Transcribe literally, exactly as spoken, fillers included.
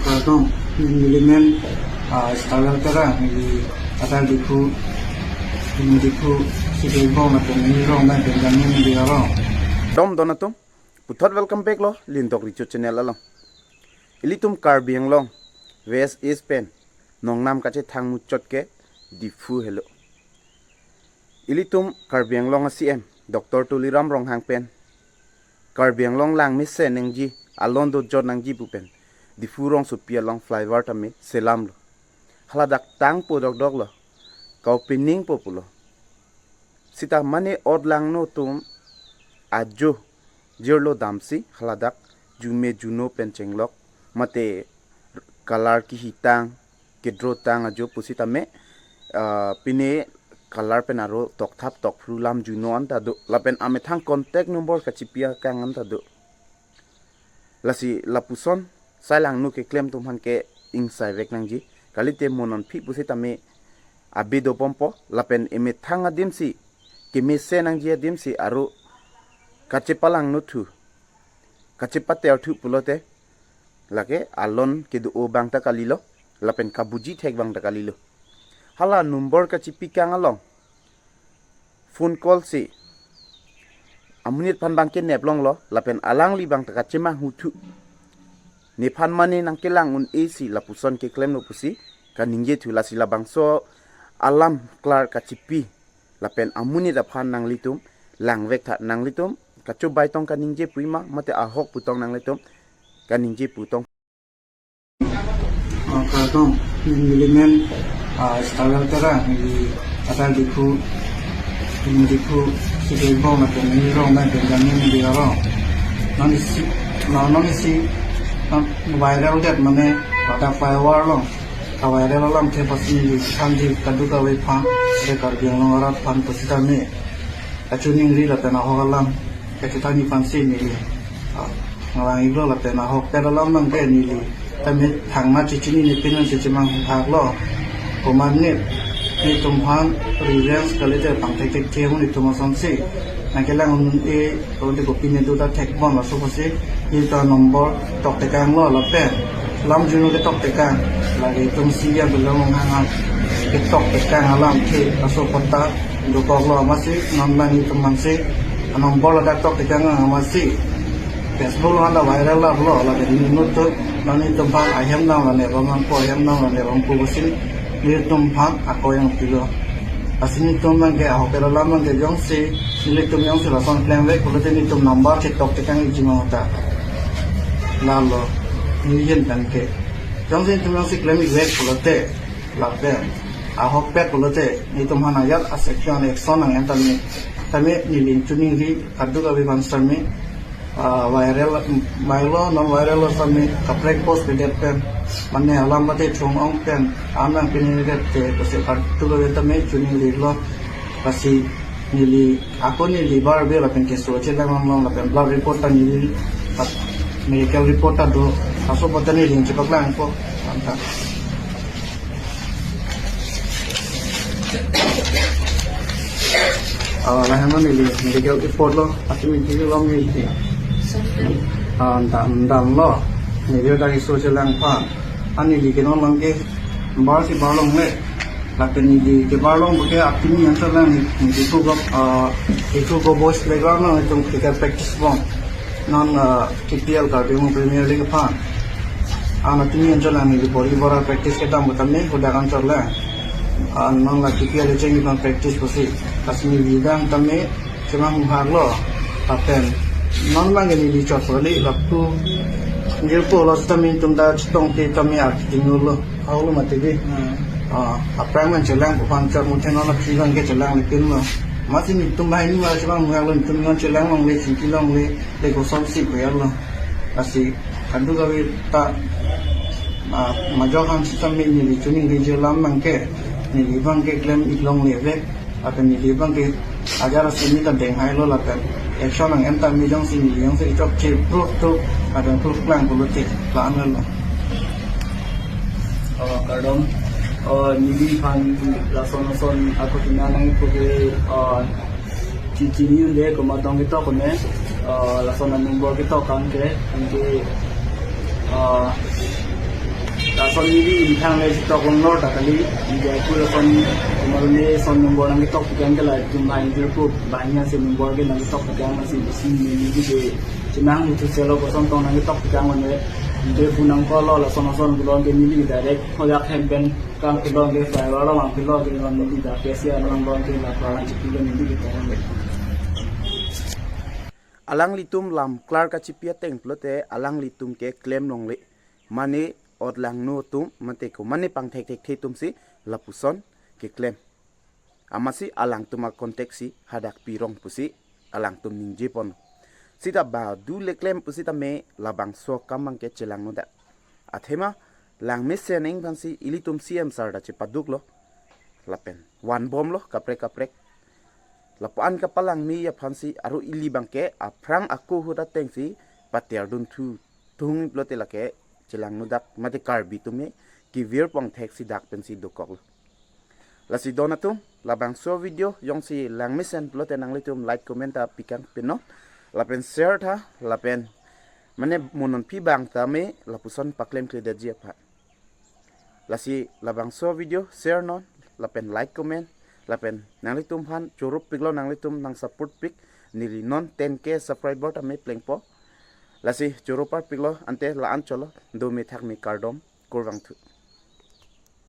Kardom, neli men, ah, Starwell Terang, neli adar Diphu, neli Diphu, Sidibong, lapen neli rong dan Benjamin Diyarong. Dom don atum, puthot welcome back lo, Lindok Richo channel along. Ilitum Karbi Anglong, West East pen, nongnam kachethang muchot ke Diphu helo. Ilitum Karbi Anglong a C M, Doctor Tuliram Ronghang pen, Karbi Anglong lang mesen nangji, alon dojot nangji pu pen, Diphu rongsopi along flyover tame selamlo. Haladak tangpo dokdok lo, ka-opening po pulo. Sita mane ot langno atum ajo jirlo damsi haladak jume juno pen chenglok mate color kehitang kedrotang ajo pusitame, ah, pine color pen aro tokthap tokphru lam juno anta do. Lapen amethang contact number kachipi akang anta do. Lasi lapuson sai langno keklem atum aphan ke ingsaivek nangji. Kalite mo non phi pusitame abe dopompo. Lapen emethang adimsi, kemesen nangji adimsi aro kachepalangno thu, kachepater thu pulote, lake alon kedo-o abang ta kalilo, lapen kabuji thek abang ta kalilo. Hala number kachipi akang along phone call si amonit aphan abang ke neplonglo, lapen alangli abang ta kachemanghu thu. Nephan mane nangkelang un-e si lapuson keklemlo pusi kaningje thu. Lasi labangso alam klar kachipi lapen amonit aphan nanglitum langvek tha, nanglitum kachobai tong kaningje pu ma mate ahok pu tong nanglitum kaningje pu tong. Ah, kardom, neli men, ah, Starwell Terang, neli adar Diphu, neli Diphu, Sidibong, lapen neli rong dan Benjamin Diyarong. Non isi, non, non isi, non viral det mane, ladak flyover along, ka-viral alamthe pusi neli thanji kadokave aphan, re Karbi Anglong arat aphan pusitame kachiningri lapen ahok alam kachethanji aphansi neli, ah, nanglang-iklo lapen ahokpet alam abang ke neli tame thangnath chechinine pin nang chechemanghu thaklo. Komatne nelitum aphan revenge kalite pangthek thekthe amonit atum asonsi nangkelang un-e, kopi ne do ta thekbom laso pusi nelitum number toktekanglo lapen lam juno ketoktekang, lake itum C M Tuliram Ronghang ketoktekang alamthe laso apot ta dokoklo, amatsi non nelitum aphansi number ladak toktekang, amatsi Facebook along anta viral laplo, lake nelitum, non nelitum aphan ahem dam la ne bang, angko ahem dam la ne bang pu pusi nelitum aphan ako nangpilo. Lasi nelitum abang ke ahokpet alam abang ke jongsi nelitum jongsi lason klemvek pulote nelitum number chetoktekang iji ma ta. Lalo, neli ahin pen ke. Jongsi nelitum jongsi klem-ikvek pulote, lapen ahokpet pulote, nelitum aphan ajat a-section action nang-en tame, tame neli chiningri kadokave aphan sitame, ah, viral, viral, non viral lo sitame kaprek post pedet pen, mane alam mate chung-ong pen, anang pinidet te, pusi kadokave tame chiningrilo. Lasi neli, ako neli bar be lapen keso chelang long lapen blood report ta neli, ah, medical report ta do, laso apot ta neli chepaklangpo, anta. Ah, lahenlo neli medical report lo, ati neli long neli. Ah, dam, damlo. Neli ta keso chelang aphan. Ani neli ke non lang ke bar si bar longle. Lapen neli kebar long puke akimi answer lang neli, neli thu ko, ah, neli thu ko boys playground lo, nelitum cricket practice bom. Non, ah, K P L Karbi Anglong Premier League aphan. Anat kimi anchot lang neli bori bora practice kedam pu tame, hadak anchot lang. Ah, non la K P L cheng aphan practice pusi. Lasi neli abang tame chemanghu haklo. Lapen non abang ke neli chot poli, lapu neli po lo sitame nelitum ta chetongte tame akiting lo. Ahok lo mati di. Hmm. Ah, aphrang nang chelang pu aphan chot muthe non aphi abang ke chelang le pin lo. Amatsi nelitum banghini ma chemanghu haklo, nelitum non chelang longle, chingki longle. Le kosonsi koyarlo. Lasi kadokave ta, ah, majok aphan sitame neli chiningri alam abang ke, neli abang ke klem-ik longle vek, lapen neli abang ke ajat asimi ta denghailo lapen action nang-en tame jongsi neli jongsi chokche proof thu, lapen proof klang pulote, la-an lo. Oh, kardom. Oh, neli aphan lason lason ako tina nang puke, oh, chi-, chini un-e komat tong ketok un-e, ah, lason a-number ketok abang ke, anke, ah, Neli ingthangle chetok longlor ta kali, Jaipur ason, komatne son nombor nangketok pikang ke la, itum hai Indirpur banghini ase nombor ke nangketok pikang, lasi bisi neli ke chenang mutu selo koson tong nangketok pikang mane, Indirpur nangkolo, lason ason pulo ke neli direct hoyak hem pen kang pulo ke, flyover along pulo ke, neli dak K C R along pulo ke, la pulo nangchepi lo neli ke tong. Alanglitum lam klar kachipi ateng pulote alanglitum ke klem longle. Mane otlangno atum mate ko mane pangthek thekthe atum si lapuson keklem. Amatsi alangtum a-contact si hadak pirong pusi alangtum ningje pon. Sita badu le klem pusitame labangso akam abang ke chelangnodak. Athema langmesen ing aphansi ilitum C M sir ta chepaduklo. Lapen vanbomlo kaprek kaprek. Lapu-an kapalangme aphansi aro ili abang ke aphrang ako ahut atengsi patiar dun thu thung pulote lake chelangnodak mate Karbi atum ke kevir pangthek si dak pensi dokoklo. Lasi don atum, labangso video jongsi langmesen pulote nanglitum like comment ta pikang pinon. Lapen share tha, lapen mane mo non phi abang tame lapuson paklemkledetji aphan. Lasi labangso video share non, lapen like comment, lapen nanglitum aphan choro piklo, nanglitum nang support pik, neli non ten K subscriber tame plengpo. Lasi choro parpiklo, ante la-an cholo, dome thakme, kardom, kurvangthu.